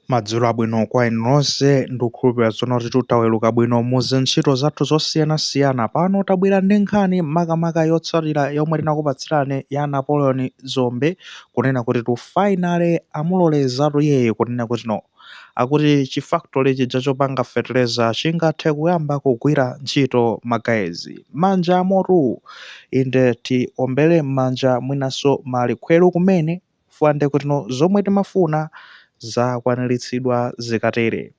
Madzulo abwino kwa inu nonse. Ndikukhulupirira zoona kuti taweruka bwino mu zintchito zathu zosiyanasiyana. Pano tabwera ndi nkhani, makamaka yotsatira yomwe tinakupatsirani ya Napoleon Dzombe, kunena kuti to finally amulolezatu iyeyo kunena kuti no, akuti chi factory chija chopanga fertilizer chingathe kuyamba kugwira ntchito. Ma guys, manja amotu, inde, tiombere m'manja, mwinanso malikhweru kumene fuande kuti no, zomwe timafuna zakwaniritsidwa. Zikatere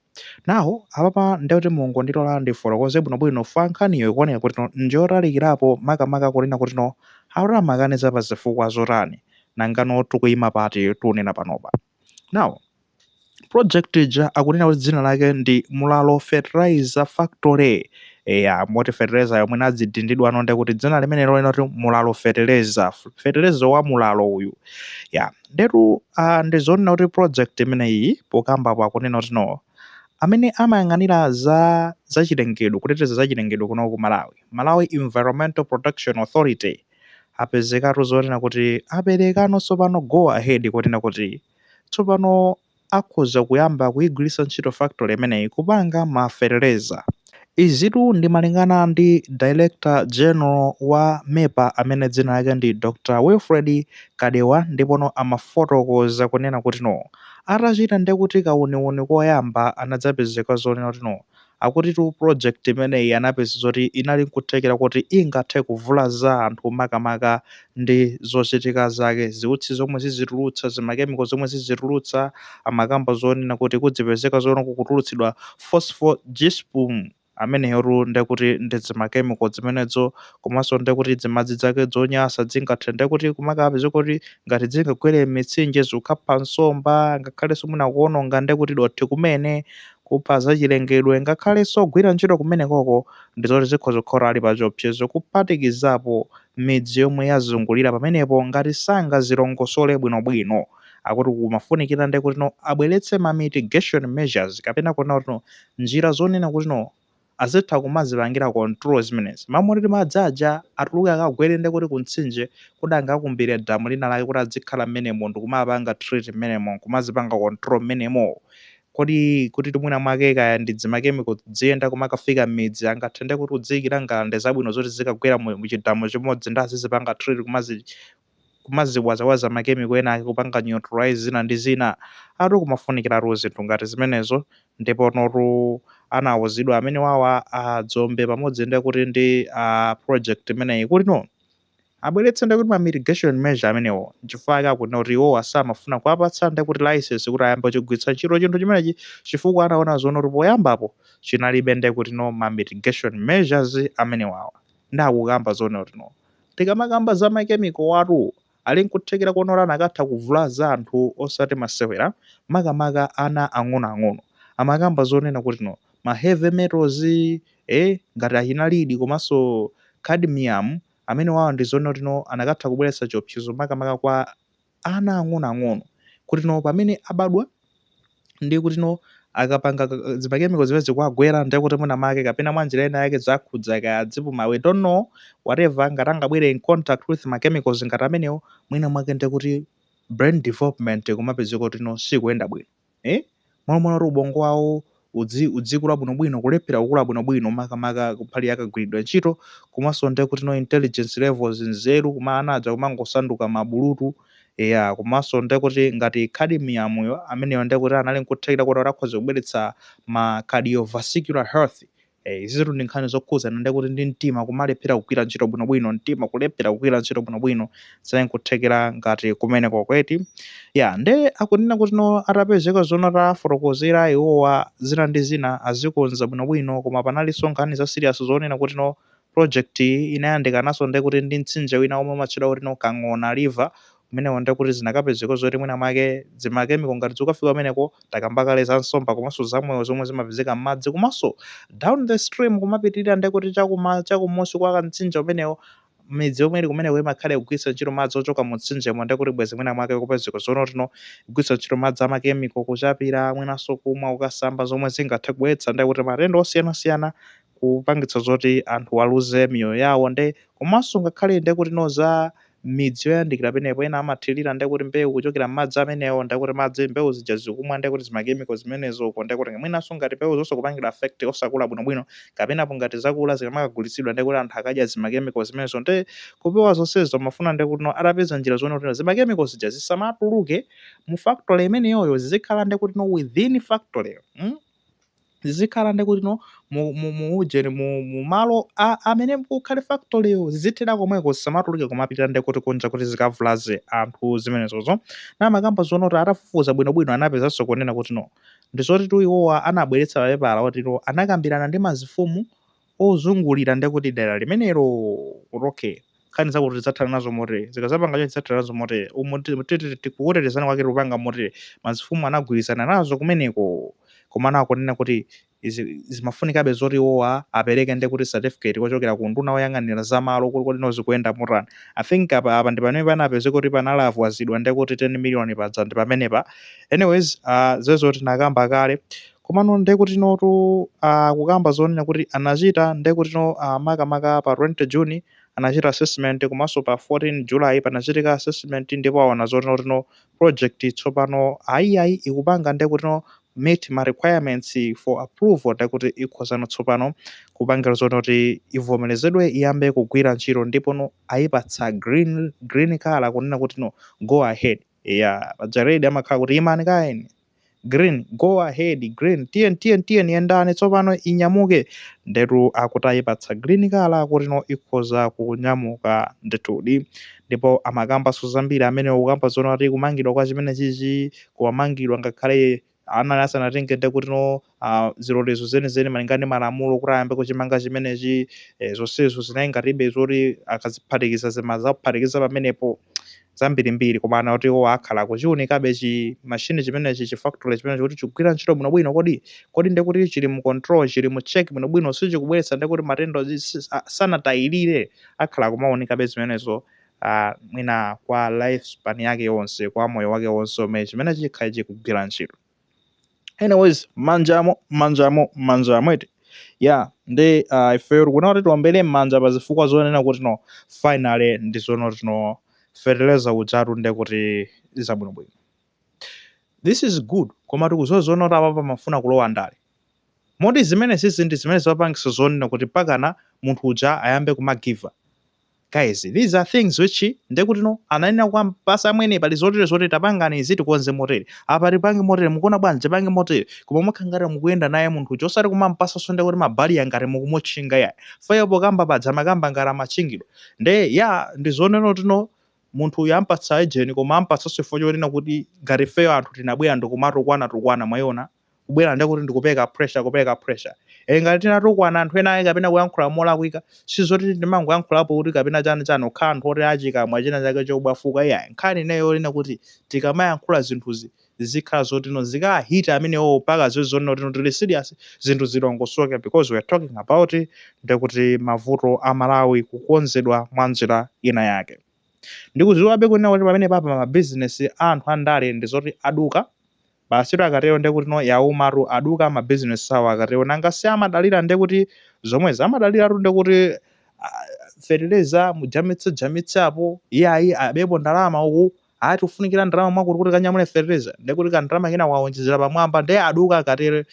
nawo apapa, ndekuti Mulungu ndilola ndifotokoze bwinobwino fa nkhaniyo ikuoneka kuti no njotalikirapo, makamaka kunena kuti no, autamakaniza pa zifukwa zotani, nangano tikuyima pati tunena panopa. Now, project ija akunena kuti dzina lake ndi Mulalo Fertilizer Factory. Eya, moti fertilizer yomwe nadzidindidwa ano, ndekuti dzina limenelo linoti Mulalo Fertilizer, fertilizer wa Mulalo uyu. Ya, ndetu ndizonena kuti project imeneyi pokambapo akunena kuti no, amene amayang'anira za zachilengedwe, kuteteza zachilengedwe kuno ku Malawi, Malawi Environmental Protection Authority, apezekatu zonena kuti aperekano tsopano go ahead kunena kuti tsopano akhoza kuyamba kuyigwiritsa ntchito factory imeneyi kupanga ma fertilizer. Izitu ndi malingana ndi Director General wa MEPA amene dzina lake ndi Dr Wilfred Kadewa, ndipono amafotokoza kunena kuti no, atachita ndekuti kauniuni koyamba, anadzapezeka zonena kuti no, akutitu project imeneyi anapeza zoti inali nkuthekera kuti ingathe kuvulaza anthu, makamaka ndi zochitika zake, ziutsi zomwe zizitulutsa, zima chemical zomwe zizitulutsa. Amakamba zonena kuti kudzipezeka zoona kukutulutsidwa phosphogypsum ameneyotu, ndekuti ndi zima chemical zimenezo, komanso ndekuti zimadzi zake zonyasa zingathe ndekuti kumakapeza kuti ngati zingagwere m'mitsinje zikapha nsomba, ngakhalenso mwina kuwononga ndekuti dothi kumene, kupha zachilengedwe, ngakhalenso ogwira ntchito kumenekoko ndizoti zikhoza kukhala ali pa chiopsezo, kuphatikizapo midzi yomwe yazungulira pamenepo ngati sangazilongosole bwinobwino. Akuti kumafunikira ndekuti no, abweretse ma mitigation measures, kapena kunena kuti no, njira zonena kuti no, azitha kumazipangira control zimenezi, mamoti madzi aja atuluke akagwere ndekuti ku mtsinje, kuti angakumbire damu lina lake kuti azikhala mmenemo ndikumapanga treat mmenemo, kumazipanga control mmenemo. Kodi kuti mwina mwake kaya ndi zima chemical ziyenda kumakafika m'midzi, angathe ndekuti kudziyikira ngalande zabwino zoti zikagwera mu chidamu chimodzi ndi azizipanga treat, kumaziwazawaza ma chemical ena ake, kupanga neutralize zina ndi zina. Atu kumafunikiratu zinthu ngati zimenezo. Ndipo notu anawuzidwa amene wawa a Dzombe pamodzi ndekuti ndi a project imeneyi kuti no, abweretse ndekuti ma mitigation measure amenewo. Nchifukwa chake akunena kuti iwowa samafuna kuwapatsa ndekuti license kuti ayambe kuchigwiritsa ntchito chinthu chimenechi, chifukwa anaona zoona kuti poyambapo chinalibe ndekuti no, ma mitigation measures amenewawa. Ndakukamba zoona kuti no, tikamakamba za ma chemical watu ali nkuthekera kuona kuti anakatha kuvulaza anthu osati masewera, makamaka ana ang'onoang'ono. Amakamba zonena kuti no, ma heavy metals ngati achina lead komanso cadmium amene wawa, ndi zonena kuti no, anakatha kubweretsa chiopsezo makamaka kwa ana ang'onoang'ono, kuti no, pamene abadwa ndi kuti no, akapanga zima chemical zimene zikuagwera, ndiye kuti mwina make kapena mwanjira ina yake zakhudza kaya dzipuma, we don't know, whatever, ngati angabwere in contact with ma chemicals ngati amenewo, mwina mwake ndiye kuti brain development kumapezeka kuti no, sikuyenda bwino, eh? Momwe kuti ubongo wawo udzikula bwinobwino, kulephera kukula bwinobwino, makamaka kuphali yakagwiridwa ntchito, komanso ndiye kuti no, intelligence levels, nzeru, kuma ana aja kumangosanduka mabulutu. Ya, komanso ndiye kuti ngati cadmium yo ameneyo, ndiye kuti anali nkuthekera kuti akhoza kubweretsa ma cardiovascular health. Izitu ndi nkhani zokhuzana ndiye kuti ndi mtima kumalephera kugwira ntchito bwinobwino, mtima kulephera kugwira ntchito bwinobwino, zinali nkuthekera ngati kumeneko kweti. Ya, nde akunena kuti no, atapezeka zona tafotokozera iwowa zina ndi zina, azikonza bwinobwino. Koma panalinso nkhani za serious zonena kuti no, project iyi inayandikanaso ndiye kuti ndi mtsinje wina omwe umatchedwa kuti no, Kang'ona River umenewo. Ndiye kuti zinakapezeka zoti mwina mwake zima chemical ngati zikafika kumeneko, takamba kale za nsomba komanso zamoyo zomwe zimapezeka m'madzi, komanso down the stream kumapitirira ndiye kuti chakumusi kwa kamtsinje umenewo, midzi yomwe ili kumeneko imakhala ikugwiritsa ntchito madzi ochoka mu mtsinjemo. Ndiye kuti bwezi mwina mwake kupezeka zoona kuti no, kugwiritsa ntchito madzi ama chemical kuchapira, mwinanso kumwa, kukasamba, zomwe zingathe kubweretsa ndiye kuti matenda osiyanasiyana, kupangitsa zoti anthu aluze miyoyo yawo. Nde komanso ngakhale ndiye kuti no, za Midzi yoyandikira penepo ena amathirira ndekuti mbewu kuchokera m'madzi amenewo, ndekuti madzi mbewu zija zikumwa ndekuti zima chemical zimenezo uko, ndekuti mwinanso ngati mbewu zonse kupangidwa affect, osakula bwinobwino, kapenapo ngati zakula zikamakagulitsidwa ndekuti anthu akadya zima chemical zimenezo. Nde kupewa zonsezo amafuna ndekuti no atapeza njira zoona kuti zima chemical zija zisamatuluke mu factory imeneyoyo, zizikhala ndekuti no within factory, Zizikhala ndekuti no mu ujeni, mu malo amene kukhale factory yo, zizithera komweko, zisamatuluke kumapita ndekuti kunja kuti zikavulaze anthu zimenezozo. Namakamba zoona kuti atafufuza bwinobwino anapezanso kunena kuti no ndizoti tu iwowa anabweretsa mapepala oti no anakambirana ndi mazifumu ozungulira ndekuti dera limenelo kuti okay, nkhani zakuti tidzathana nazo motere, zikazapanga chonchi tidzathana nazo motere, umu tikukutetezani kwake tikupanga motere. Mazifumu anagwirizana nazo kumeneko, komano akunena kuti izi zimafunikabe zoti iwowa apereke ndekuti certificate kochokera ku nduna woyang'anira za malo kuti kodi no zikuyenda motani. I think apa ndi pamene panapezeka kuti panalavwazidwa ndekuti 10 million paja ndi pamenepa. Anyways, zezo tinakamba kale. Komano ndekuti notu kukamba zonena kuti anachita ndekuti no makamaka pa 20 June anachita assessment, komanso pa 14 July panachitika assessment, ndipo aona zoti no project tsopano ayiayi ikupanga ndekuti no meet ma requirements for approval, ndekuti ikhozano tsopano kupangira zoti kuti ivomerezedwe, iyambe kugwira ntchito, ndipo no ayipatsa green color kunena kuti no, go ahead. Yeah, paja red amakhala kuti imani kaeni, green go ahead, green tiyen tiyen tiyen yendani tsopano inyamuke. Ndetu akuti ayipatsa green color kuti no ikhoza kunyamuka ndithudi. Ndipo amakambanso zambiri amene ukamba zoona kuti kumangidwa kwa chimene chichi kumamangidwa ngakhale anali asanatenge ndekuti no zilolezo zenizeni malinga ndi malamulo kuti ayambe kuchimanga chimenechi. Zonsezo zinali ngatibe zoti akaziphatikiza zimazaphatikiza pamenepo zambirimbiri. Koma ana kuti iwo akhala kuchiunikabe chi machine chimenechi, chi factory chimenechi, kuti chikugwira ntchito bwinobwino. Kodi ndekuti chili mu control, chili mu check bwinobwino, sichikubweretsa ndekuti matenda, sanatayirire? Akhala kumaonekabe zimenezo mwina kwa lifespan yake yonse, kwa moyo wake wonse umene chimene chikhale chikugwira ntchito. Anyways, manjamo manjamo manjamo iti ya ndi ifeyo tikuona kuti tiombere m'manja pa zifukwa zonena kuti no finally ndi zoona kuti no fertilizer ujatu ndekuti zabwinobwino. This is good, koma tikuzoona kuti apa pamafuna kulowa ndale, moti zimene zizi ndi zimene zimapangisa zonena kuti pakana munthu uja ayambe kumagiva. Guys, these are things which ndekuti no ananena kwa mpasa amwene pali zotere zotere, tapangani izi, tikonze motere apa, tipange motere, mukuona bwanji, tipange motere. Koma mwakhala ngati mukuyenda naye munthu uja, osati kumampasanso ndekuti mabaliya ngati mukumutchinga yayi. Fayo pokamba paja makamba ngati amachingidwa nde ya ndi zonena kuti no munthu uyu ampatsa agent, koma ampatsanso chifukwa chonena kuti ngati feyo anthu tinabwera ndikumatukwana tukwana, mwayiona kubwera ndekuti ndikupereka pressure, kupereka pressure. Ngati tinatukwana anthu ena ake kapena kuyankhula molakwika, sizoti timangoyankhulapo kuti kapena chani chani, kukhala anthu oti achikamwa china chake chobwafuka, iyayi. Nkhani ineyo yonena kuti tikamayankhula zinthuzi zizikhala zoti no zikahita amenewo mpaka zozonena kuti no tili serious, zinthu zilongosoke, because we are talking about ndekuti mavuto a Malawi kukonzedwa mwa njira ina yake. Ndikudziwabe kunena kuti pamene papa mabizinesi a anthu andale ndi zoti aduka basi. Akatero ndekuti no yaumatu, aduka mabizinesi awo akatero. Nanga si amadalira ndekuti zomwezi amadaliratu ndekuti fertilizer mujamitse jamitse apo, iyayi abepo ndalama uku, ati ufunikira ndalama mwakuti kuti kanyamule fertilizer, ndekuti kandalama kena wawonjezera pamwamba, ndiye aduka akatere.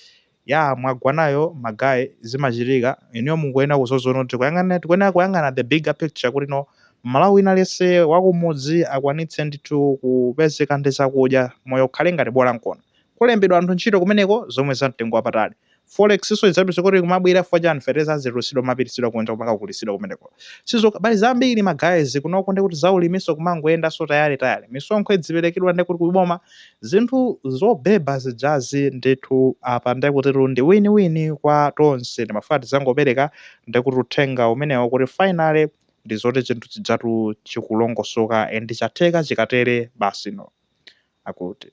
Ya, mwagwanayo ma guys, zimachitika. Inuyo mukuyenera kuzozona kuti kuyang'ana, tikuyenera kuyang'ana the bigger picture kuti no Malawi wina aliyense wakumudzi akwanitse ndithu kupezeka ndi zakudya, moyo ukhale ngati bola nkona kulembedwa anthu ntchito kumeneko, zomwe za mtengo wapatali. Forex so idzapeza kuti kumabwera chifukwa chani? Fertilizer azitulutsidwa, kumapititsidwa kunja, kumakagulitsidwa kumeneko. Sizo pali zambiri ma guys kunoko, ndikuti zaulimiso kumangoyendanso tayali tayali, misonkho idziperekedwa ndikuti kuboma, zinthu zobeba zijazi ndithu. Apa ndikutitu ndi win-win kwa tonse. Ndimafuna tizangopereka ndikuti uthenga umenewo kuti finally ndi zoti chinthu chijatu chikulongosoka and chatheka. Chikatere basi no akuti.